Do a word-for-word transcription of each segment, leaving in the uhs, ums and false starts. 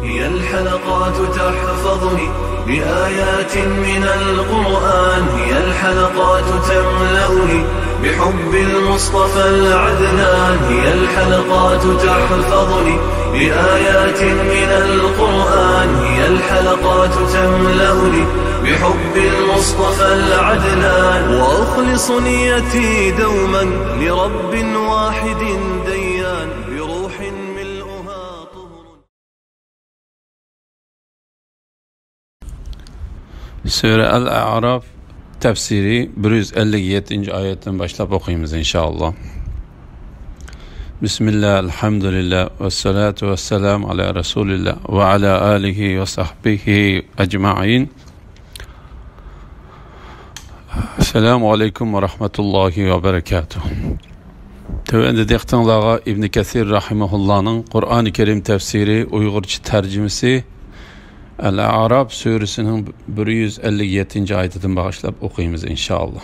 هي الحلقات تحفظني بآيات من القرآن، هي الحلقات تملأني بحب المصطفى العدنان، هي الحلقات تحفظني بآيات من القرآن، هي الحلقات تملأني بحب المصطفى العدنان، وأخلص نيتي دوما لرب واحد ديان، بروح ملؤها طهر. سۈرە ئەل-ئەئراف تەپسىرى بىر يۈز ئەللىك يەتتىنچى ئايەتتىن باشلاپ ئوقۇيمىز، ئىنشائاللا. بىسمىللا، ئەلھەمدۇلىللا، ۋەسسالاتۇ ۋەسسالامۇ ئالا رەسۇلىللا ۋە ئالا ئالىھى ۋە سەھبىھى ئەجمەئىن. ئەسسالامۇ ئەلەيكۇم ۋە رەھمەتۇللاھى ۋە بەرەكاتۇھ. تۆۋەندە دىققىتىڭلارغا ئىبن كەسىر رەھىمەھۇللانىڭ قۇرئانى كەرىم تەپسىرى ئۇيغۇرچە تەرجىمىسى ئەل-ئەئراف سۈرىسىنىڭ بىر يۈز ئەللىك يەتتىنچى ئايىتىدىن باشلاپ ئوقۇيمىز، ئىنشائاللا.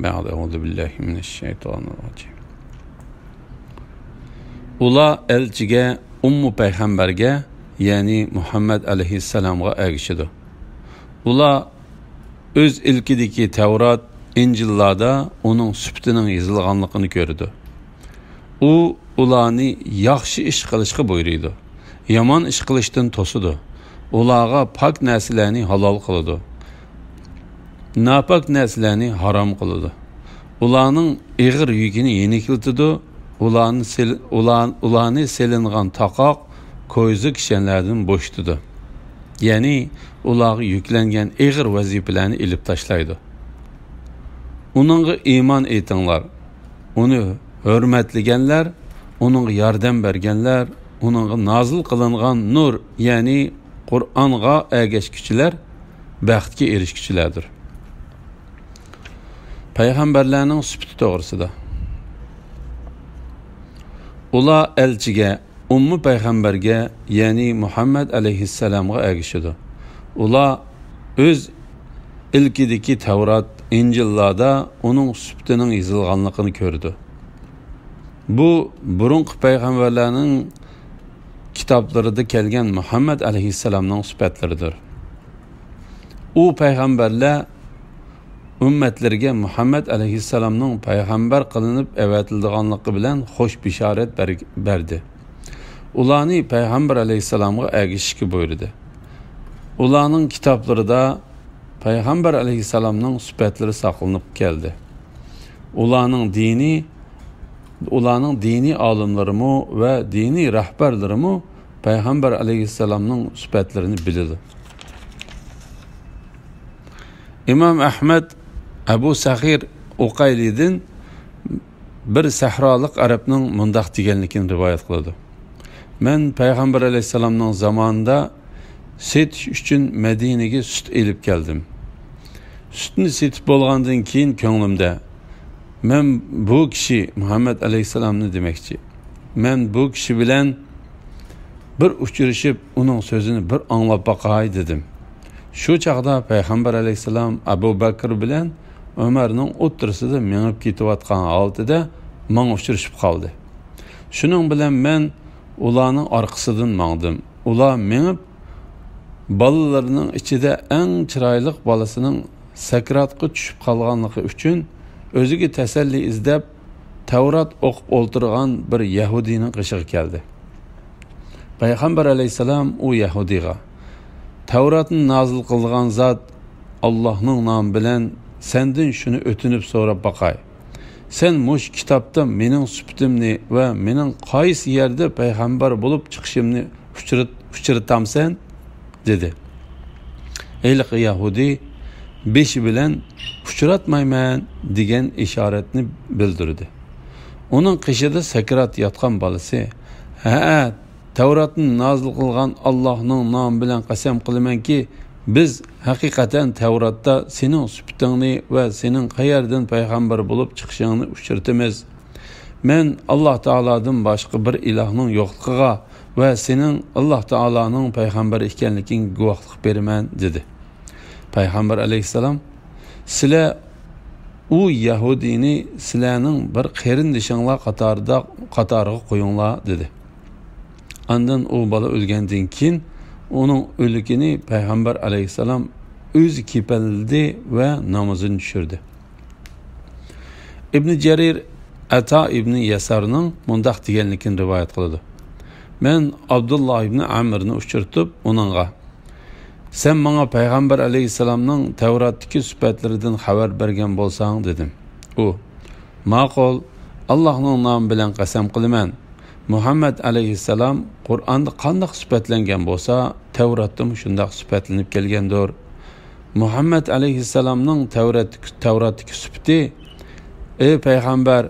بەئدە، ئەئۇزۇ بىللاھى مىنەش شەيتانىر راجىم. ئۇلار ئەلچىگە، ئۇممۇ پەيغەمبەرگە، يەنى مۇھەممەد ئەلەيھىسسالامغا ئەگىشىدۇ. ئۇلار ئۆز ئىلكىدىكى تەۋرات، ئىنجىللاردا ئۇنىڭ سۈپىتىنىڭ يېزىلغانلىقىنى كۆرىدۇ. ئۇ ئۇلارنى ياخشى ئىش قىلىشقا بۇيرۇيدۇ، يامان ئىش قىلىشتىن توسىدۇ، ئۇلارغا پاك نەرسىلەرنى ھالال قىلىدۇ، ناپاك نەرسىلەرنى ھارام قىلىدۇ. ئۇلارنىڭ ئېغىر يۈكىنى يېنىكلىتىدۇ، ئۇلارنى سېل-، ئۇلار-، ئۇلارنى سېلىنغان تاقاق، كويزا كىشەنلەردىن بوشىتىدۇ. يەنى ئۇلارغا يۈكلەنگەن ئېغىر ۋەزىپىلەرنى ئېلىپ تاشلايدۇ. ئۇنىڭغا ئىمان ئېيتىڭلار. ئۇنى ھۆرمەتلىگەنلەر، ئۇنىڭغا ياردەم بەرگەنلەر، ئۇنىڭغا نازىل قىلىنغان نۇر، يەنى قۇرئانغا ئەگەشكۈچىلەر بەختكە ئېرىشكۈچىلەردۇر. پەيغەمبەرلەرنىڭ سۈپىتى توغرىسىدا. ئۇلار ئەلچىگە، ئۇممۇ پەيغەمبەرگە، يەنى مۇھەممەد ئەلەيھىسسالامغا ئەگىشىدۇ. ئۇلار ئۆز ئىلكىدىكى تەۋرات، ئىنجىللاردا ئۇنىڭ سۈپىتىنىڭ يېزىلغانلىقىنى كۆرىدۇ. بۇ بۇرۇنقى پەيغەمبەرلەرنىڭ كىتابلىرىدا كەلگەن مۇھەممەد ئەلەيھىسسالامنىڭ سۈپەتلىرىدۇر. ئۇ پەيغەمبەرلەر ئۈممەتلىرىگە مۇھەممەد ئەلەيھىسسالامنىڭ پەيغەمبەر قىلىنىپ ئەۋەتىلىدىغانلىقى بىلەن خوش بېشارەت بەر-، بەردى. ئۇلارنى پەيغەمبەر ئەلەيھىسسالامغا ئەگىشىشكە بۇيرۇدى. ئۇلارنىڭ كىتابلىرىدا پەيغەمبەر ئەلەيھىسسالامنىڭ سۈپەتلىرى ساقلىنىپ كەلدى. ئۇلارنىڭ دىنىي، ئۇلارنىڭ دىنىي ئالىملىرىمۇ ۋە دىنىي رەھبەرلىرىمۇ پەيغەمبەر ئەلەيھىسسالامنىڭ سۈپەتلىرىنى بىلىدۇ. ئىمام ئەھمەد ئەبۇ سەخىر ئۇقەيلىدىن بىر سەھرالىق ئەرەبنىڭ مۇنداق دېگەنلىكىنى رىۋايەت قىلىدۇ: مەن پەيغەمبەر ئەلەيھىسسالامنىڭ زامانىدا سېتىش ئۈچۈن مەدىنىگە سۈت ئېلىپ كەلدىم. سۈتنى سېتىپ بولغاندىن كېيىن كۆڭلۈمدە، مەن بۇ كىشى، مۇھەممەد ئەلەيھىسسالامنى دېمەكچى، مەن بۇ كىشى بىلەن بىر ئۇچرىشىپ، ئۇنىڭ سۆزىنى بىر ئاڭلاپ باقاي، دېدىم. شۇ چاغدا پەيغەمبەر ئەلەيھىسسالام ئەبۇ بەكىر بىلەن ئۆمەرنىڭ ئوتتۇرىسىدا مېڭىپ كېتىۋاتقان ھالىتىدە ماڭا ئۇچرىشىپ قالدى. شۇنىڭ بىلەن مەن ئۇلارنىڭ ئارقىسىدىن ماڭدىم. ئۇلار مېڭىپ، بالىلىرىنىڭ ئىچىدە ئەڭ چىرايلىق بالىسىنىڭ سەكراتقا چۈشۈپ قالغانلىقى ئۈچۈن ئۆزىگە تەسەللى ئىزدەپ، تەۋرات ئوقۇپ ئولتۇرغان بىر يەھۇدىينىڭ قېشىغا كەلدى. پەيغەمبەر ئەلەيھىسسالام ئۇ يەھۇدىيغا: تەۋراتنى نازىل قىلغان زات ئاللاھنىڭ نامى بىلەن سەندىن شۇنى ئۆتۈنۈپ سوراپ باقاي. سەن مۇشۇ كىتابتا مېنىڭ سۈپىتىمنى ۋە مېنىڭ قايسى يەردە پەيغەمبەر بولۇپ چىقىشىمنى ئۇچرىت-، ئۇچرىتامسەن؟ دېدى. ھېلىقى يەھۇدىي بېشى بىلەن «ئۇچراتمايمەن» دېگەن ئىشارەتنى بىلدۈردى. ئۇنىڭ قېشىدا سەكرات ياتقان بالىسى: ھەئە، تەۋراتنى نازىل قىلغان ئاللاھنىڭ نامى بىلەن قەسەم قىلىمەنكى، بىز ھەقىقەتەن تەۋراتتا سېنىڭ سۈپىتىڭنى ۋە سېنىڭ قەيەردىن پەيغەمبەر بولۇپ چىقىشىڭنى ئۇچرىتىمىز. مەن ئاللاھ تائالادىن باشقا بىر ئىلاھنىڭ يوقلۇقىغا ۋە سېنىڭ ئاللاھ تائالانىڭ پەيغەمبىرى ئىكەنلىكىڭگە گۇۋاھلىق بېرىمەن، دېدى. پەيغەمبەر ئەلەيھىسسالام: سىلەر ئۇ يەھۇدىينى سىلەرنىڭ بىر قېرىندىشىڭلار قاتارىدا، قاتارىغا قويۇڭلار، دېدى. ئاندىن ئۇ بالا ئۆلگەندىن كېيىن ئۇنىڭ ئۆلۈكىنى پەيغەمبەر ئەلەيھىسسالام ئۆزى كېپەنلىدى ۋە نامىزىنى چۈشۈردى. ئىبنى جەرىر ئەتا ئىبنى يەسارنىڭ مۇنداق دېگەنلىكىنى رىۋايەت قىلىدۇ: مەن ئابدۇللا ئىبنى ئەمرنى ئۇچرىتىپ، ئۇنىڭغا، «سەن ماڭا پەيغەمبەر ئەلەيھىسسالامنىڭ تەۋراتتىكى سۈپەتلىرىدىن خەۋەر بەرگەن بولساڭ» دېدىم. ئۇ، «ماقۇل، ئاللاھنىڭ نامى بىلەن قەسەم قىلىمەن، مۇھەممەد ئەلەيھىسسالام قۇرئاندا قانداق سۈپەتلەنگەن بولسا، تەۋراتتىمۇ شۇنداق سۈپەتلىنىپ كەلگەندۇر. مۇھەممەد ئەلەيھىسسالامنىڭ تەۋرەتتىكى، تەۋراتتىكى سۈپىتى، ئەي پەيغەمبەر،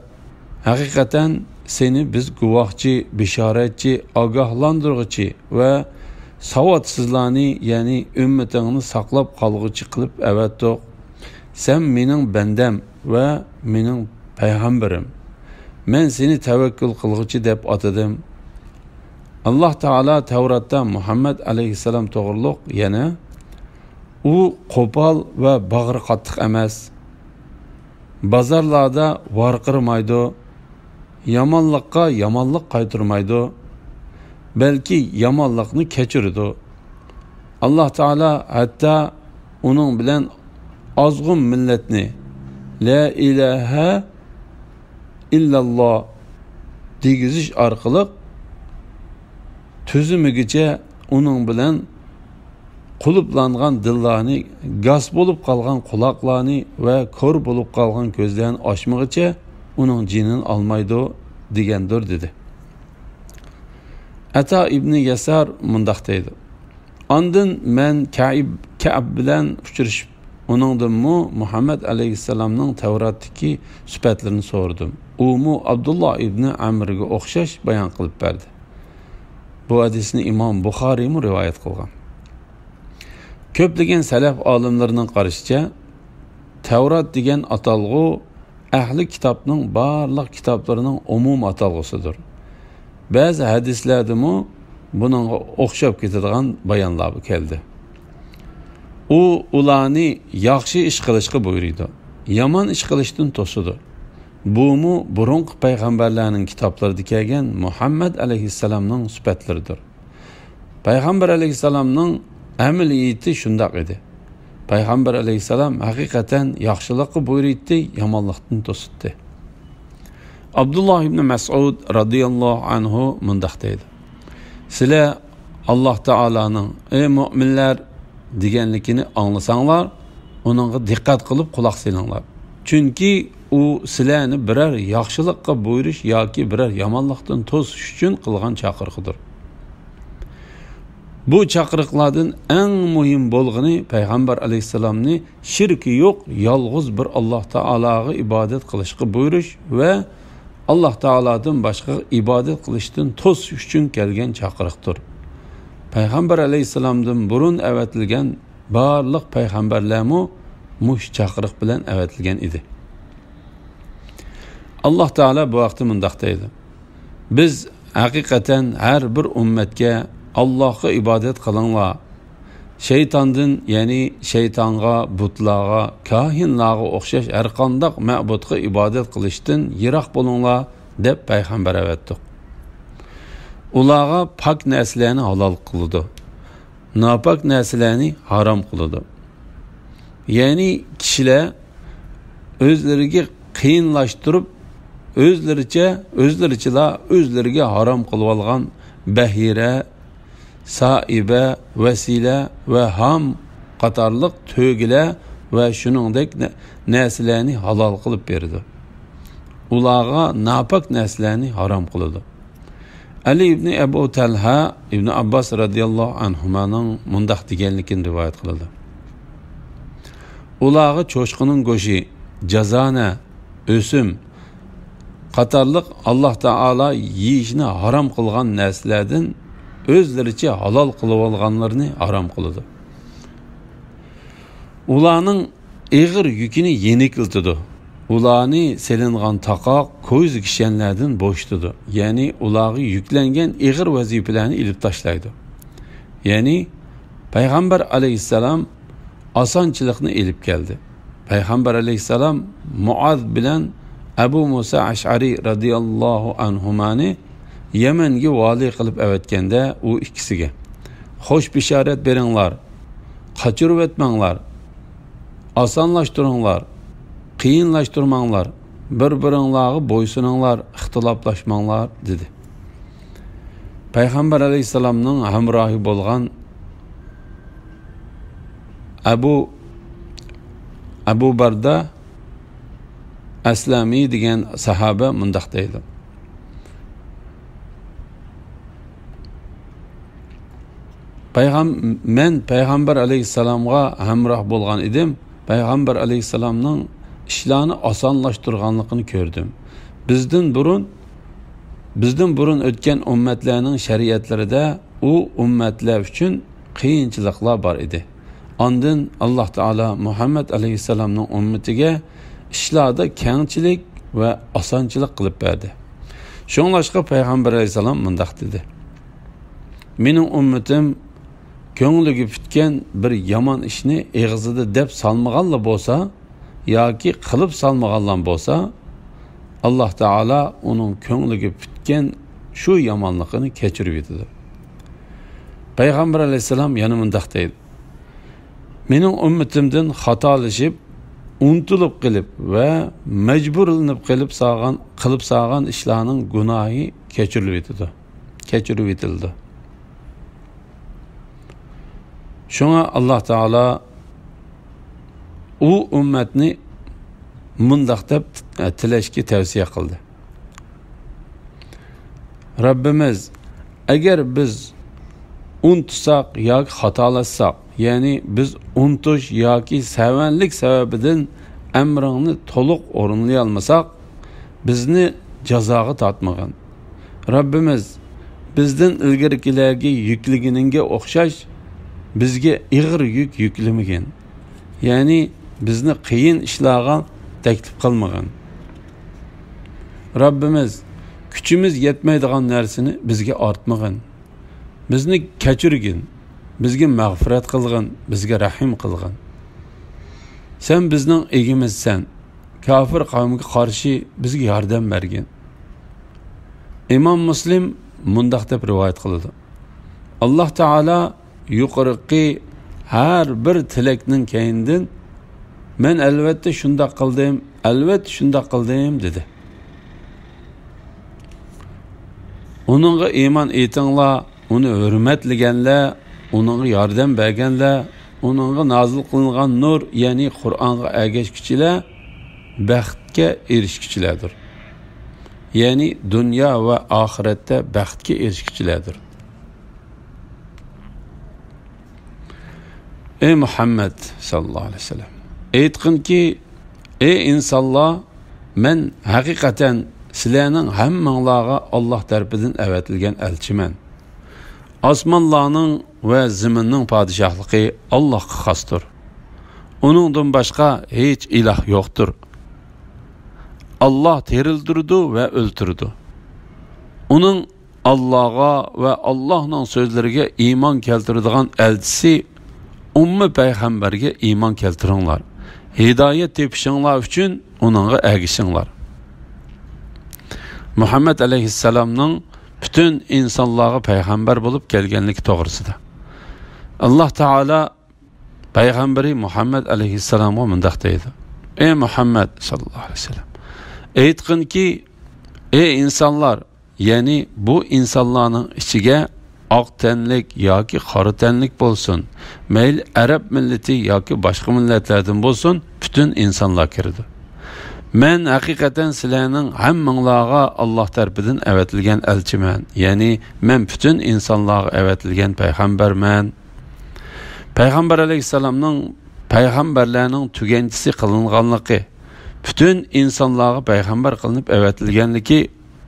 ھەقىقەتەن سېنى بىز گۇۋاھچى، بېشارەتچى، ئاگاھلاندۇرغۇچى ۋە ساۋاتسىزلارنى، يەنى ئۈممىتىڭنى ساقلاپ قالغۇچى قىلىپ ئەۋەتتۇق. سەن مېنىڭ بەندەم ۋە مېنىڭ پەيغەمبىرىم. مەن سېنى تەۋەككۈل قىلغۇچى دەپ ئاتىدىم.» ئاللاھ تائالا تەۋراتتا مۇھەممەد ئەلەيھىسسالام توغرۇلۇق يەنە، «ئۇ قوپال ۋە باغرى قاتتىق ئەمەس، بازارلاردا ۋارقىرىمايدۇ، يامانلىققا يامانلىق قايتۇرمايدۇ، بەلكى يامانلىقنى كەچۈرىدۇ. ئاللاھ تائالا ھەتتا ئۇنىڭ بىلەن ئازغۇن مىللەتنى لا ئىلاھە ئىللاللا دېگۈزۈش ئارقىلىق تۈزۈمىگىچە ئۇنىڭ بىلەن قۇلۇپلانغان دىللارنى، گاس بولۇپ قالغان قۇلاقلارنى ۋە كور بولۇپ قالغان كۆزلەرنى ئاچمىغۇچە ئۇنىڭ جېنىنى ئالمايدۇ» دېگەندۇر، دېدى. ئەتا ئىبنى يەسار مۇنداق دەيدۇ: ئاندىن مەن كەئىب، كەئب بىلەن ئۇچرىشىپ، ئۇنىڭدىنمۇ مۇھەممەد ئەلەيھىسسالامنىڭ تەۋراتتىكى سۈپەتلىرىنى سورىدىم. ئۇمۇ ئابدۇللا ئىبنى ئەمرگە ئوخشاش بايان قىلىپ بەردى. بۇ ھەدىسنى ئىمام بۇخارىيمۇ رىۋايەت قىلغان. كۆپلىگەن سەلەف ئالىملىرىنىڭ قارىشىچە، تەۋرات دېگەن ئاتالغۇ ئەھلى كىتابنىڭ بارلىق كىتابلىرىنىڭ ئومۇمىي ئاتالغۇسىدۇر. بەزى ھەدىسلەردىمۇ بۇنىڭغا ئوخشاپ كېتىدىغان بايانلار كەلدى. ئۇ ئۇلارنى ياخشى ئىش قىلىشقا بۇيرۇيدۇ، يامان ئىش قىلىشتىن توسىدۇ. بۇمۇ بۇرۇنقى پەيغەمبەرلەرنىڭ كىتابلىرىدا كەلگەن مۇھەممەد ئەلەيھىسسالامنىڭ سۈپەتلىرىدۇر. پەيغەمبەر ئەلەيھىسسالامنىڭ ئەمەلىيىتى شۇنداق ئىدى. پەيغەمبەر ئەلەيھىسسالام ھەقىقەتەن ياخشىلىققا بۇيرۇيتتى، يامانلىقتىن توسۇتتى. ئابدۇللا ئىبنى مەسئۇد رازىياللاھۇ ئەنھۇ مۇنداق دەيدۇ: سىلەر ئاللاھ تائالانىڭ «ئەي مۆمىنلەر» دېگەنلىكىنى ئاڭلىساڭلار، ئۇنىڭغا دىققەت قىلىپ قۇلاق سېلىڭلار. چۈنكى ئۇ سىلەرنى بىرەر ياخشىلىققا بۇيرۇش ياكى بىرەر يامانلىقتىن توسۇش ئۈچۈن قىلغان چاقىرىقىدۇر. بۇ چاقىرىقلاردىن ئەڭ مۇھىم بولغىنى پەيغەمبەر ئەلەيھىسسالامنى شىركى يوق، يالغۇز بىر ئاللاھ تائالاغا ئىبادەت قىلىشقا بۇيرۇش ۋە ئاللاھ تائالادىن باشقىغا ئىبادەت قىلىشتىن توسۇش ئۈچۈن كەلگەن چاقىرىقتۇر. پەيغەمبەر ئەلەيھىسسالامدىن بۇرۇن ئەۋەتىلگەن بارلىق پەيغەمبەرلەرمۇ مۇشۇ چاقىرىق بىلەن ئەۋەتىلگەن ئىدى. ئاللاھ تائالا بۇ ھەقتە مۇنداق دەيدۇ: بىز ھەقىقەتەن ھەر بىر ئۈممەتكە «ئاللاھقا ئىبادەت قىلىڭلار، شەيتاندىن، يەنى شەيتانغا، بۇتلارغا، كاھىنلارغا ئوخشاش ھەرقانداق مەبۇدقا ئىبادەت قىلىشتىن يىراق بولۇڭلار» دەپ پەيغەمبەر ئەۋەتتۇق. ئۇلارغا پاك نەرسىلەرنى ھالال قىلىدۇ، ناپاك نەرسىلەرنى ھارام قىلىدۇ. يەنى كىشىلەر ئۆزلىرىگە قىيىنلاشتۇرۇپ، ئۆزلىرىچە، ئۆزلىرىچىلا ئۆزلىرىگە ھارام قىلىۋالغان بەھىرە، سائىبە، ۋەسىلە ۋە ھام قاتارلىق تۆگىلەر ۋە شۇنىڭدەك نە-، نەرسىلەرنى ھالال قىلىپ بېرىدۇ. ئۇلارغا ناپاك نەرسىلەرنى ھارام قىلىدۇ. ئەلى ئىبنى ئەبۇ تەلھە ئىبنى ئابباس رازىياللاھۇ ئەنھۇمانىڭ مۇنداق دېگەنلىكىنى رىۋايەت قىلىدۇ: ئۇلارغا چوشقىنىڭ گۆشى، جازانە، ئۆسۈم قاتارلىق ئاللاھ تائالا يېيىشنى ھارام قىلغان نەرسىلەردىن ئۆزلىرىچە ھالال قىلىۋالغانلىرىنى ھارام قىلىدۇ. ئۇلارنىڭ ئېغىر يۈكىنى يېنىكلىتىدۇ. ئۇلارنى سېلىنغان تاقاق، كويزا كىشەنلەردىن بوشىتىدۇ. يەنى ئۇلارغا يۈكلەنگەن ئېغىر ۋەزىپىلەرنى ئېلىپ تاشلايدۇ. يەنى پەيغەمبەر ئەلەيھىسسالام ئاسانچىلىقنى ئېلىپ كەلدى. پەيغەمبەر ئەلەيھىسسالام مۇئاز بىلەن ئەبۇ مۇسا ئەشئەرى رازىياللاھۇ ئەنھۇمانى يەمەنگە ۋالىي قىلىپ ئەۋەتكەندە، ئۇ ئىككىسىگە، «خوش بېشارەت بېرىڭلار، قاچۇرۇۋەتمەڭلار، ئاسانلاشتۇرۇڭلار، قىيىنلاشتۇرماڭلار، بىر-بىرىڭلارغا بويسۇنۇڭلار، ئىختىلاپلاشماڭلار» دېدى. پەيغەمبەر ئەلەيھىسسالامنىڭ ھەمراھى بولغان ئەبۇ، ئەبۇ بەردە ئەسلەمى دېگەن ساھابە مۇنداق دەيدۇ: پەيغەم-، مەن پەيغەمبەر ئەلەيھىسسالامغا ھەمراھ بولغان ئىدىم، پەيغەمبەر ئەلەيھىسسالامنىڭ ئىشلارنى ئاسانلاشتۇرغانلىقىنى كۆردۈم. بىزدىن بۇرۇن، بىزدىن بۇرۇن ئۆتكەن ئۈممەتلەرنىڭ شەرىئەتلىرىدە ئۇ ئۈممەتلەر ئۈچۈن قىيىنچىلىقلار بار ئىدى. ئاندىن ئاللاھ تائالا مۇھەممەد ئەلەيھىسسالامنىڭ ئۈممىتىگە ئىشلاردا كەڭچىلىك ۋە ئاسانچىلىق قىلىپ بەردى. شۇڭلاشقا پەيغەمبەر ئەلەيھىسسالام مۇنداق دېدى: «مېنىڭ ئۈممىتىم كۆڭلىگە پۈتكەن بىر يامان ئىشنى ئېغىزىدا دەپ سالمىغانلا بولسا، ياكى قىلىپ سالمىغانلا بولسا، ئاللاھ تائالا ئۇنىڭ كۆڭلىگە پۈتكەن شۇ يامانلىقىنى كەچۈرۈۋېتىدۇ.» پەيغەمبەر ئەلەيھىسسالام يەنە مۇنداق دەيدۇ: «مېنىڭ ئۈممىتىمدىن خاتالىشىپ، ئۇنتۇلۇپ قېلىپ ۋە مەجبۇرلىنىپ قېلىپ سالغان، قىلىپ سالغان ئىشلارنىڭ گۇناھى كەچۈرۈلۈۋېتىدۇ، كەچۈرۈۋېتىلىدۇ.» شۇڭا ئاللاھ تائالا ئۇ ئۈممەتنى مۇنداق دەپ تىلەشكە تەۋسىيە قىلدى: رەببىمىز، ئەگەر بىز ئۇنتۇساق ياكى خاتالاشساق، يەنى بىز ئۇنتۇش ياكى سەۋەنلىك سەۋەبىدىن ئەمرىڭنى تولۇق ئورۇنلىيالمىساق، بىزنى جازاغا تارتمىغىن. رەببىمىز، بىزدىن ئىلگىرىكىلەرگە يۈكلىگىنىڭگە ئوخشاش بىزگە ئېغىر يۈك يۈكلىمىگىن. يەنى بىزنى قىيىن ئىشلارغا تەكلىپ قىلمىغىن. رەببىمىز، كۈچىمىز يەتمەيدىغان نەرسىنى بىزگە ئارتمىغىن. بىزنى كەچۈرگىن، بىزگە مەغپىرەت قىلغىن، بىزگە رەھىم قىلغىن. سەن بىزنىڭ ئىگىمىزسەن، كاپىر قەۋمگە قارشى بىزگە ياردەم بەرگىن. ئىمام مۇسلىم مۇنداق دەپ رىۋايەت قىلىدۇ: ئاللاھ تائالا يۇقىرىقى ھەر بىر تىلەكنىڭ كەينىدىن، «مەن ئەلۋەتتە شۇنداق قىلدىم، ئەلۋەتتە شۇنداق قىلدىم» دېدى. ئۇنىڭغا ئىمان ئېيتىڭلار، ئۇنى ھۆرمەتلىگەنلەر، ئۇنىڭغا ياردەم بەرگەنلەر، ئۇنىڭغا نازىل قىلىنغان نۇر، يەنى قۇرئانغا ئەگەشكۈچىلەر بەختكە ئېرىشكۈچىلەردۇر. يەنى دۇنيا ۋە ئاخىرەتتە بەختكە ئېرىشكۈچىلەردۇر. ئەي مۇھەممەد ساللاللاھۇ ئەلەيھى ۋەسەللەم، ئېيتقىنكى، ئەي ئىنسانلار، مەن ھەقىقەتەن سىلەرنىڭ ھەممىڭلارغا ئاللاھ تەرىپىدىن ئەۋەتىلگەن ئەلچىمەن. ئاسمانلارنىڭ ۋە زېمىننىڭ پادىشاھلىقى ئاللاھقا خاستۇر. ئۇنىڭدىن باشقا ھېچ ئىلاھ يوقتۇر. ئاللاھ تىرىلدۈرىدۇ ۋە ئۆلتۈرىدۇ. ئۇنىڭ، ئاللاھقا ۋە ئاللاھنىڭ سۆزلىرىگە ئىمان كەلتۈرىدىغان ئەلچىسى ئۈممى پەيغەمبەرگە ئىمان كەلتۈرۈڭلار. ھىدايەت تېپىشىڭلار ئۈچۈن ئۇنىڭغا ئەگىشىڭلار. مۇھەممەد ئەلەيھىسسالامنىڭ پۈتۈن ئىنسانلارغا پەيغەمبەر بولۇپ كەلگەنلىكى توغرىسىدا. ئاللاھ تائالا پەيغەمبىرى مۇھەممەد ئەلەيھىسسالامغا مۇنداق دەيدۇ: ئەي مۇھەممەد ساللاللاھۇ ئەلەيھى ۋەسەللەم، ئېيتقىنكى، ئەي ئىنسانلار، يەنى بۇ ئىنسانلارنىڭ ئىچىگە ئاق تەنلىك ياكى قارا تەنلىك بولسۇن، مەيلى ئەرەب مىللىتى ياكى باشقا مىللەتلەردىن بولسۇن، پۈتۈن ئىنسانلار كىرىدۇ. مەن ھەقىقەتەن سىلەرنىڭ ھەممىڭلارغا ئاللاھ تەرىپىدىن ئەۋەتىلگەن ئەلچىمەن، يەنى مەن پۈتۈن ئىنسانلارغا ئەۋەتىلگەن پەيغەمبەرمەن. پەيغەمبەر ئەلەيھىسسالامنىڭ پەيغەمبەرلەرنىڭ تۈگەنچىسى قىلىنغانلىقى، پۈتۈن ئىنسانلارغا پەيغەمبەر قىلىنىپ ئەۋەتىلگەنلىكى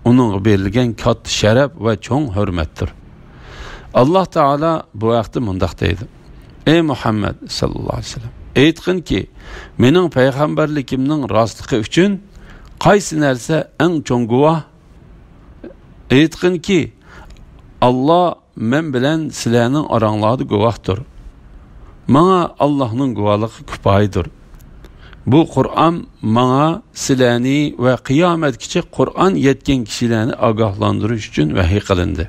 ئۇنىڭغا بېرىلگەن كاتتا شەرەپ ۋە چوڭ ھۆرمەتتۇر. ئاللاھ تائالا بۇ ھەقتە مۇنداق دەيدۇ: ئەي مۇھەممەد ساللاللاھۇ ئەلەيھى ۋەسەللەم، ئېيتقىنكى، مېنىڭ پەيغەمبەرلىكىمنىڭ راستلىقى ئۈچۈن قايسى نەرسە ئەڭ چوڭ گۇۋاھ؟ ئېيتقىنكى، ئاللاھ مەن بىلەن سىلەرنىڭ ئاراڭلاردا گۇۋاھتۇر. ماڭا ئاللاھنىڭ گۇۋاھلىقى كۇپايىدۇر. بۇ قۇرئان ماڭا سىلەرنى ۋە قىيامەتكىچە قۇرئان يەتكەن كىشىلەرنى ئاگاھلاندۇرۇش ئۈچۈن ۋەھىي قىلىندى.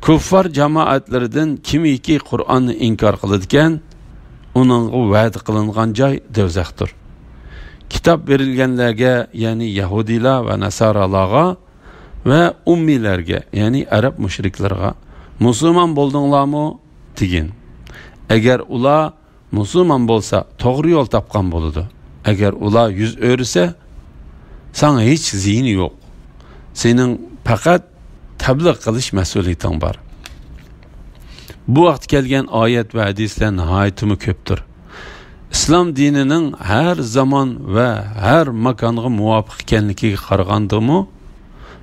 كۇففار جامائەتلىرىدىن كىمكى قۇرئاننى ئىنكار قىلىدىكەن، ئۇنىڭغا ۋەدە قىلىنغان جاي دوزاختۇر. كىتاب بېرىلگەنلەرگە، يەنى يەھۇدىيلار ۋە ناسارالارغا ۋە ئۇممىيلەرگە، يەنى ئەرەب مۇشرىكلىرىغا، «مۇسۇلمان بولدۇڭلارمۇ؟» دېگىن. ئەگەر ئۇلار مۇسۇلمان بولسا، توغرا يول تاپقان بولىدۇ. ئەگەر ئۇلار يۈز ئۆرۈسە، ساڭا ھېچ زىيىنى يوق. سېنىڭ پەقەت تەبلىغ قىلىش مەسئۇلىيىتىڭ بار. بۇ ھەقتە كەلگەن ئايەت ۋە ھەدىسلەر ناھايىتىمۇ كۆپتۇر. ئىسلام دىنىنىڭ ھەر زامان ۋە ھەر ماكانغا مۇۋاپىق ئىكەنلىكىگە قارىغاندىمۇ،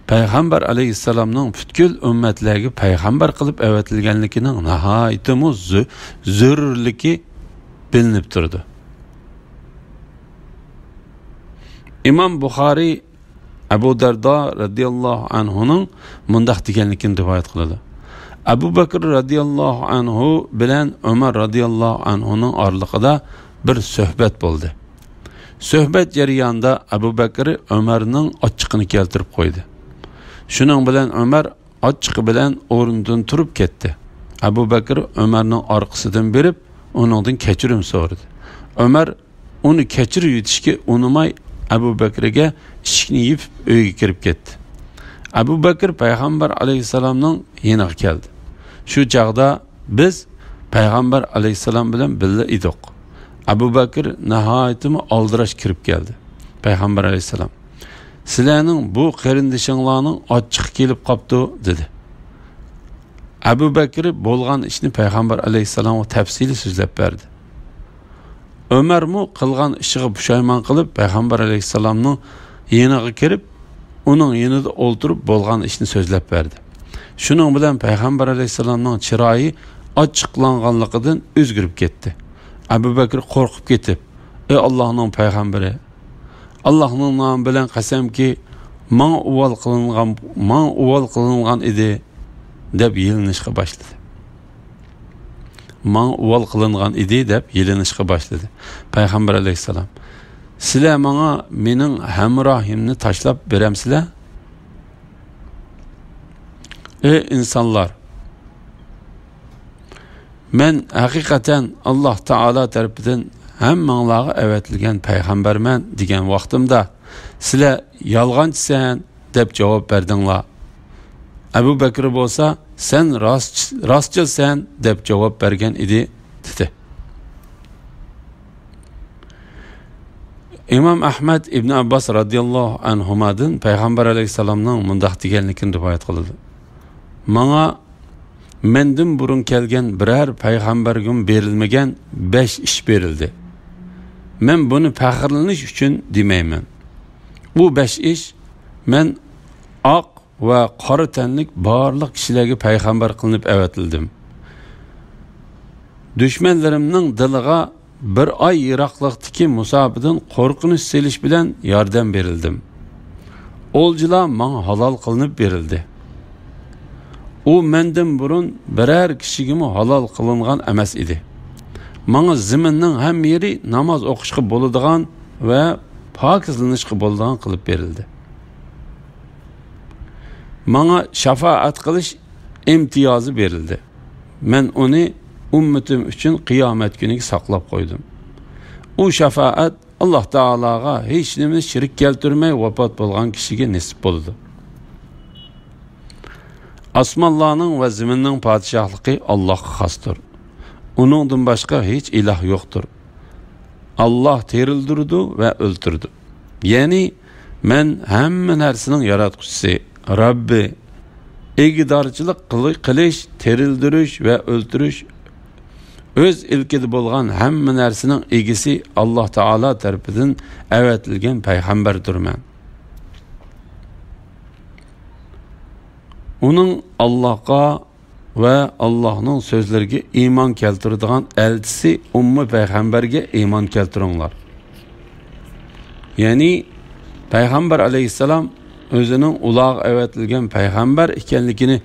پەيغەمبەر ئەلەيھىسسالامنىڭ پۈتكۈل ئۈممەتلەرگە پەيغەمبەر قىلىپ ئەۋەتىلگەنلىكىنىڭ ناھايىتىمۇ زۆ-، زۆرۈرلۈكى بىلىنىپ تۇرىدۇ. ئىمام بۇخارىي ئەبۇ دەردا رەزىياللاھۇ ئەنھۇنىڭ مۇنداق دېگەنلىكىنى رىۋايەت قىلىدۇ: «ئەبۇ بەكرى رەزىياللاھۇ ئەنھۇ بىلەن ئۆمەر رەزىياللاھۇ ئەنھۇنىڭ ئارىلىقىدا بىر سۆھبەت بولدى. سۆھبەت جەريانىدا ئەبۇ بەكرى ئۆمەرنىڭ ئاچچىقىنى كەلتۈرۈپ قويدى. شۇنىڭ بىلەن ئۆمەر ئاچچىقى بىلەن ئورنىدىن تۇرۇپ كەتتى. ئەبۇ بەكرى ئۆمەرنىڭ ئارقىسىدىن بېرىپ، ئۇنىڭدىن كەچۈرۈم سورىدى. ئۆمەر ئۇنى كەچۈرۈۋېتىشكە ئۇنىماي، ئەبۇ بەكرىگە ئىشىكنى يېپىپ، ئۆيگە كىرىپ كەتتى. ئەبۇ بەكرى پەيغەمبەر ئەلەيھىسسالامنىڭ يېنىغا كەلدى. شۇ چاغدا بىز پەيغەمبەر ئەلەيھىسسالام بىلەن بىللە ئىدۇق. ئەبۇ بەكرى ناھايىتىمۇ ئالدىراش كىرىپ كەلدى. پەيغەمبەر ئەلەيھىسسالام، سىلەرنىڭ بۇ قېرىندىشىڭلارنىڭ ئاچچىقى كېلىپ قاپتۇ، دېدى. ئەبۇ بەكرى بولغان ئىشنى پەيغەمبەر ئەلەيھىسسالامغا تەپسىلىي سۆزلەپ بەردى. ئۆمەرمۇ قىلغان ئىشىغا پۇشايمان قىلىپ، پەيغەمبەر ئەلەيھىسسالامنىڭ يېنىغا كىرىپ، ئۇنىڭ يېنىدا ئولتۇرۇپ بولغان ئىشنى سۆزلەپ بەردى. شۇنىڭ بىلەن پەيغەمبەر ئەلەيھىسسالامنىڭ چىرايى ئاچچىقلانغانلىقىدىن ئۆزگىرىپ كەتتى. ئەبۇ بەكرى قورقۇپ كېتىپ، ئەي ئاللاھنىڭ پەيغەمبىرى، ئاللاھنىڭ نامى بىلەن قەسەمكى، ماڭا ئۇۋال قىلىنغان، ماڭا ئۇۋال قىلىنغان ئىدى، دەپ يېلىنىشقا باشلىدى. ماڭا ئۇۋال قىلىنغان ئىدى، دەپ يېلىنىشقا باشلىدى. پەيغەمبەر ئەلەيھىسسالام، سىلەر ماڭا مېنىڭ ھەمراھىمنى تاشلاپ بېرەمسىلەر؟ ئەي ئىنسانلار! مەن ھەقىقەتەن ئاللاھ تائالا تەرىپىدىن ھەممىڭلارغا ئەۋەتىلگەن پەيغەمبەرمەن دېگەن ۋاقتىمدا، سىلەر يالغانچىسەن دەپ جاۋاب بەردىڭلار. ئەبۇ بەكرى بولسا، سەن راست-، راستچىلسەن دەپ جاۋاب بەرگەن ئىدى، دېدى. ئىمام ئەھمەد ئىبن ئابباس رەزىياللاھۇ ئەنھۇمادىن پەيغەمبەر ئەلەيھىسسالامنىڭ مۇنداق دېگەنلىكىنى رىۋايەت قىلىدۇ: ماڭا مەندىن بۇرۇن كەلگەن بىرەر پەيغەمبەرگىمۇ بېرىلمىگەن بەش ئىش بېرىلدى. مەن بۇنى پەخىرلىنىش ئۈچۈن دېمەيمەن. ئۇ بەش ئىش، مەن ئاق ۋە قارا تەنلىك بارلىق كىشىلەرگە پەيغەمبەر قىلىنىپ ئەۋەتىلدىم. دۈشمەنلىرىمنىڭ دىلىغا بىر ئاي يىراقلىقتىكى مۇساپىدىن قورقۇنچ سېلىش بىلەن ياردەم بېرىلدىم. ئولجىلار ماڭا ھالال قىلىنىپ بېرىلدى. ئۇ مەندىن بۇرۇن بىرەر كىشىگىمۇ ھالال قىلىنغان ئەمەس ئىدى. ماڭا زېمىننىڭ ھەممە يېرى ناماز ئوقۇشقا بولىدىغان ۋە پاكىزلىنىشقا بولىدىغان قىلىپ بېرىلدى. ماڭا شاپائەت قىلىش ئىمتىيازى بېرىلدى. مەن ئۇنى ئۈممىتىم ئۈچۈن قىيامەت كۈنىگە ساقلاپ قويدۇم. ئۇ شاپائەت ئاللاھ تائالاغا ھېچنېمىنى شېرىك كەلتۈرمەي ۋاپات بولغان كىشىگە نېسىپ بولىدۇ. ئاسمانلارنىڭ ۋە زېمىننىڭ پادىشاھلىقى ئاللاھقا خاستۇر. ئۇنىڭدىن باشقا ھېچ ئىلاھ يوقتۇر. ئاللاھ تىرىلدۈرىدۇ ۋە ئۆلتۈرىدۇ. يەنى، مەن ھەممە نەرسىنىڭ ياراتقۇچىسى، رەببى. ئىگىدارچىلىق قىلى-، قىلىش، تىرىلدۈرۈش ۋە ئۆلتۈرۈش، ئۆز ئىلكىدە بولغان ھەممە نەرسىنىڭ ئىگىسى ئاللاھ تائالا تەرىپىدىن ئەۋەتىلگەن پەيغەمبەردۇرمەن. ئۇنىڭ ئاللاھقا ۋە ئاللاھنىڭ سۆزلىرىگە ئىمان كەلتۈرىدىغان ئەلچىسى ئۇممۇ پەيغەمبەرگە ئىمان كەلتۈرۈڭلار. يەنى پەيغەمبەر ئەلەيھىسسالام ئۆزىنىڭ ئۇلارغا ئەۋەتىلگەن پەيغەمبەر ئىكەنلىكىنى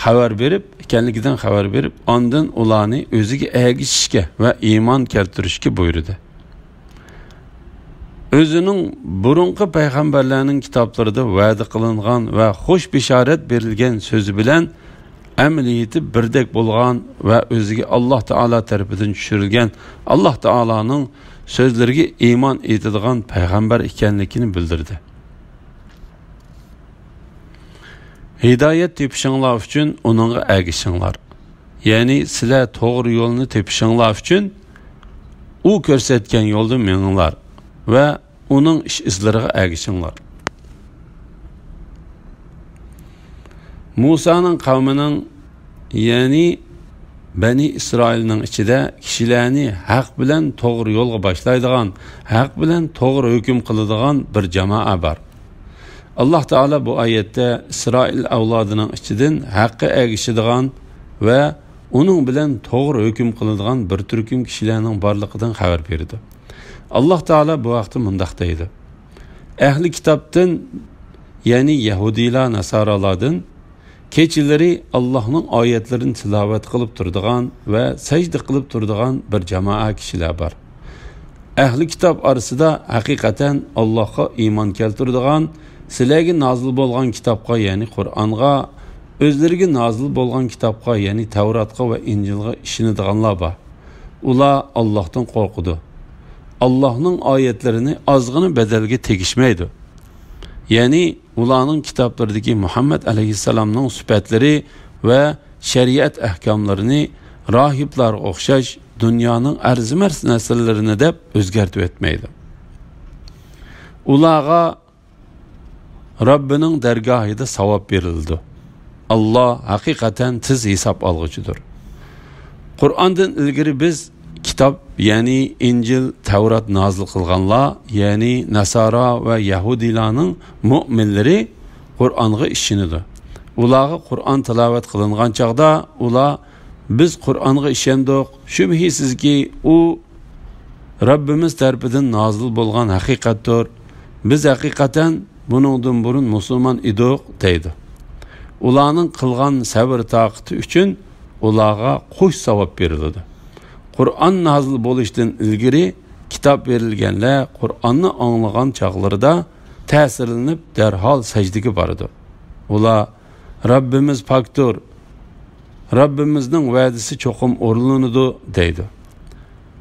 خەۋەر بېرىپ، ئىكەنلىكىدىن خەۋەر بېرىپ، ئاندىن ئۇلارنى ئۆزىگە ئەگىشىشكە ۋە ئىمان كەلتۈرۈشكە بۇيرۇدى. ئۆزىنىڭ بۇرۇنقى پەيغەمبەرلەرنىڭ كىتابلىرىدا ۋەدە قىلىنغان ۋە خۇش بېشارەت بېرىلگەن سۆزى بىلەن ئەمەلىيىتى بىردەك بولغان ۋە ئۆزىگە ئاللاھ تائالا تەرىپىدىن چۈشۈرۈلگەن ئاللاھ تائالانىڭ سۆزلىرىگە ئىمان ئېيتىدىغان پەيغەمبەر ئىكەنلىكىنى بىلدۈردى. ھىدايەت تېپىشىڭلار ئۈچۈن ئۇنىڭغا ئەگىشىڭلار. يەنى سىلەر توغرا يولنى تېپىشىڭلار ئۈچۈن ئۇ كۆرسەتكەن يولدا مېڭىڭلار ۋە ئۇنىڭ ئىش ئىزلىرىغا ئەگىشىڭلار. مۇسانىڭ قەۋمىنىڭ، يەنى بەنى ئىسرائىلنىڭ ئىچىدە كىشىلەرنى ھەق بىلەن توغرا يولغا باشلايدىغان، ھەق بىلەن توغرا ھۆكۈم قىلىدىغان بىر جامائە بار. ئاللاھ تائالا بۇ ئايەتتە ئىسرائىل ئەۋلادىنىڭ ئىچىدىن ھەققە ئەگىشىدىغان ۋە ئۇنىڭ بىلەن توغرا ھۆكۈم قىلىدىغان بىر تۈركۈم كىشىلەرنىڭ بارلىقىدىن خەۋەر بېرىدۇ. ئاللاھ تائالا بۇ ھەقتە مۇنداق دەيدۇ: ئەھلى كىتابتىن، يەنى يەھۇدىيلار، ناسارالاردىن كېچىلىرى ئاللاھنىڭ ئايەتلىرىنى تىلاۋەت قىلىپ تۇرىدىغان ۋە سەجدە قىلىپ تۇرىدىغان بىر جامائە كىشىلەر بار. ئەھلى كىتاب ئارىسىدا ھەقىقەتەن ئاللاھقا ئىمان كەلتۈرىدىغان، سىلەرگە نازىل بولغان كىتابقا، يەنى قۇرئانغا، ئۆزلىرىگە نازىل بولغان كىتابقا، يەنى تەۋراتقا ۋە ئىنجىلغا ئىشىنىدىغانلار بار. ئۇلار ئاللاھتىن قورقىدۇ. ئاللاھنىڭ ئايەتلىرىنى ئازغىنا بەدەلگە تېگىشمەيدۇ. يەنى ئۇلارنىڭ كىتابلىرىدىكى مۇھەممەد ئەلەيھىسسالامنىڭ سۈپەتلىرى ۋە شەرىئەت ئەھكاملىرىنى راھىبلارغا ئوخشاش دۇنيانىڭ ئەرزىمەس نەرسىلىرىنى دەپ ئۆزگەرتىۋەتمەيدۇ. ئۇلارغا رەببىنىڭ دەرگاھىدا ساۋاب بېرىلىدۇ. ئاللاھ ھەقىقەتەن تېز ھېساب ئالغۇچىدۇر. قۇرئاندىن ئىلگىرى بىز كىتاب، يەنى ئىنجىل، تەۋرات نازىل قىلغانلار، يەنى ناسارا ۋە يەھۇدىيلارنىڭ مۆمىنلىرى قۇرئانغا ئىشىنىدۇ. ئۇلارغا قۇرئان تىلاۋەت قىلىنغان چاغدا ئۇلار: «بىز قۇرئانغا ئىشەندۇق، شۈبھىسىزكى، ئۇ رەببىمىز تەرىپىدىن نازىل بولغان ھەقىقەتتۇر. بىز ھەقىقەتەن بۇنىڭدىن بۇرۇن مۇسۇلمان ئىدۇق» دەيدۇ. ئۇلارنىڭ قىلغان سەۋر-تاقىتى ئۈچۈن ئۇلارغا قوش ساۋاب بېرىلىدۇ. قۇرئان نازىل بولۇشتىن ئىلگىرى كىتاب بېرىلگەنلەر قۇرئاننى ئاڭلىغان چاغلىرىدا تەسىرلىنىپ، دەرھال سەجدىگە بارىدۇ. ئۇلار: «رەببىمىز پاكتۇر، رەببىمىزنىڭ ۋەدىسى چوقۇم ئورۇنلىنىدۇ» دەيدۇ.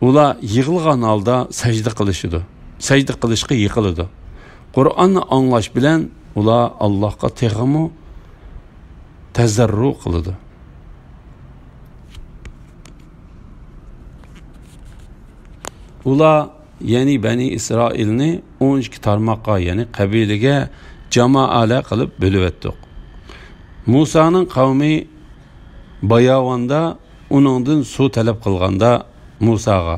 ئۇلار يىغلىغان ھالدا سەجدە قىلىشىدۇ. سەجدە قىلىشقا يىقىلىدۇ. قۇرئاننى ئاڭلاش بىلەن ئۇلار ئاللاھقا تېخىمۇ تەزەررۇ قىلىدۇ. ئۇلار، يەنى بەنى ئىسرائىلنى ئون ئىككى تارماققا، يەنى قەبىلىگە، جامائەلەر قىلىپ بۆلۈۋەتتۇق. مۇسانىڭ قەۋمى باياۋاندا ئۇنىڭدىن سۇ تەلەپ قىلغاندا، مۇساغا: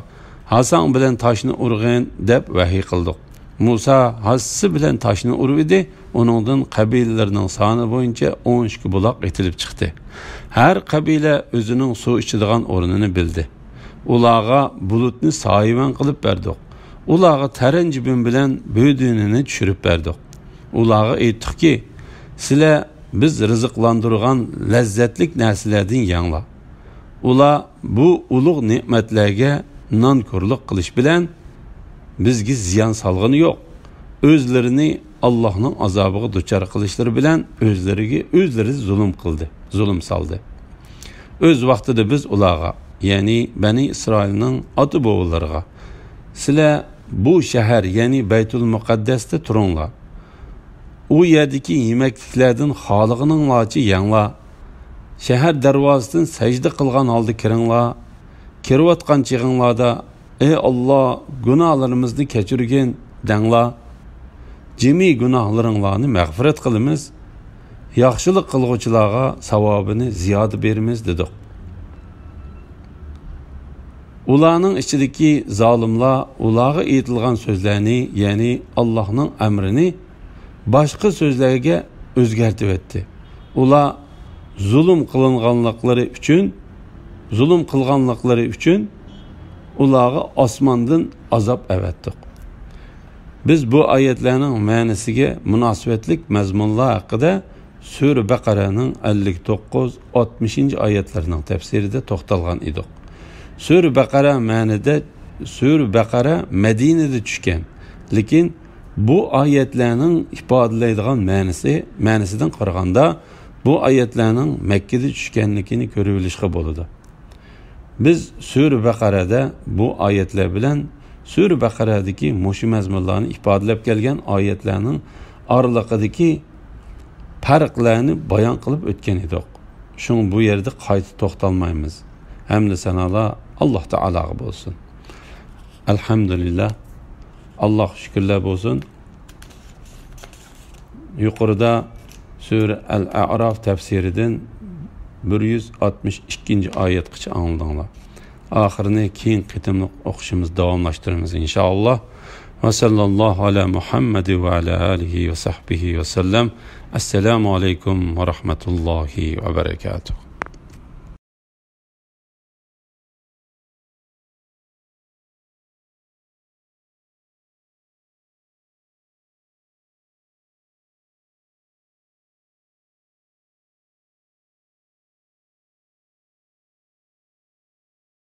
«ھاساڭ بىلەن تاشنى ئۇرغىن» دەپ ۋەھىي قىلدۇق. مۇسا ھاسىسى بىلەن تاشنى ئۇرۇۋىدى، ئۇنىڭدىن قەبىلىلىرىنىڭ سانى بويىچە ئون ئىككى بۇلاق ئېتىلىپ چىقتى. ھەر قەبىلە ئۆزىنىڭ سۇ ئىچىدىغان ئورنىنى بىلدى. ئۇلارغا بۇلۇتنى سايىۋەن قىلىپ بەردۇق. ئۇلارغا تەرەنجىبىن بىلەن بۆدۈنىنى چۈشۈرۈپ بەردۇق. ئۇلارغا ئېيتتۇقكى: «سىلەر بىز رىزىقلاندۇرغان لەززەتلىك نەرسىلەردىن يەڭلار.» ئۇلار بۇ ئۇلۇغ نېمەتلەرگە نانكورلۇق قىلىش بىلەن بىزگە زىيان سالغىنى يوق. ئۆزلىرىنى ئاللاھنىڭ ئازابىغا دۇچار قىلىشلىرى بىلەن ئۆزلىرىگە ئۆزلىرى زۇلۇم قىلدى، زۇلۇم سالدى. ئۆز ۋاقتىدا بىز ئۇلارغا، يەنى بەنى ئىسرائىلنىڭ ئاتا-بوۋىلىرىغا: «سىلەر بۇ شەھەر، يەنى بەيتۇل مۇقەددەستە تۇرۇڭلار. ئۇ يەردىكى يېمەكلىكلەردىن خالىغىنىڭلارچە يەڭلار. شەھەر دەرۋازىسىدىن سەجدە قىلغان ھالدا كىرىڭلار. كىرىۋاتقان چېغىڭلاردا، ئەي ئاللاھ، گۇناھلىرىمىزنى كەچۈرگىن دەڭلار. جىمى گۇناھلىرىڭلارنى مەغپىرەت قىلىمىز. ياخشىلىق قىلغۇچىلارغا ساۋابىنى زىيادە بېرىمىز» دېدۇق. ئۇلارنىڭ ئىچىدىكى زالىملار ئۇلارغا ئېيتىلغان سۆزلەرنى، يەنى ئاللاھنىڭ ئەمرىنى باشقا سۆزلەرگە ئۆزگەرتىۋەتتى. ئۇلار زۇلۇم قىلىنغانلىقلىرى ئۈچۈن، زۇلۇم قىلغانلىقلىرى ئۈچۈن ئۇلارغا ئاسماندىن ئازاب ئەۋەتتۇق. بىز بۇ ئايەتلەرنىڭ مەنىسىگە مۇناسىۋەتلىك مەزمۇنلار ھەققىدە سۈرە بەقەرەنىڭ ئەللىك توققۇز، ئاتمىشىنچى ئايەتلىرىنىڭ تەپسىرىدە توختالغان ئىدۇق. سۈرە بەقەرە مەنىدە، سۈرە بەقەرە مەدىنىدە چۈشكەن. لېكىن بۇ ئايەتلەرنىڭ ئىپادىلەيدىغان مەنىسى، مەنىسىدىن قارىغاندا، بۇ ئايەتلەرنىڭ مەككىدە چۈشكەنلىكىنى كۆرۈۋېلىشقا بولىدۇ. بىز سۈرە بەقەرەدە بۇ ئايەتلەر بىلەن سۈرە بەقەرەدىكى مۇشۇ مەزمۇنلارنى ئىپادىلەپ كەلگەن ئايەتلەرنىڭ ئارىلىقىدىكى پەرقلەرنى بايان قىلىپ ئۆتكەن ئىدۇق. شۇڭا بۇ يەردە قايتا توختالمايمىز. ھەمدە سانالار ئاللاھ تائالاغا بولسۇن. ئەلھەمدۇلىللاھ. ئاللاھقا شۈكۈرلەر بولسۇن. يۇقىرىدا سۈرە ئەل ئەئراف تەپسىرىدىن بىر يۈز ئاتمىش ئىككىنچى ئايەتقىچە ئاڭلىدىڭلار. ئاخىرىنى كېيىنكى قېتىملىق ئوقۇشىمىز داۋاملاشتۇرىمىز، ئىنشائاللاھ. ۋە سەللەللاھۇ ئەلا مۇھەممەد ۋە ئەلا ئالىھى ۋە سەھبىھى ۋە سەللەم. ئەسسالامۇ ئەلەيكۇم ۋە رەھمەتۇللاھى ۋە بەرەكاتۇھ.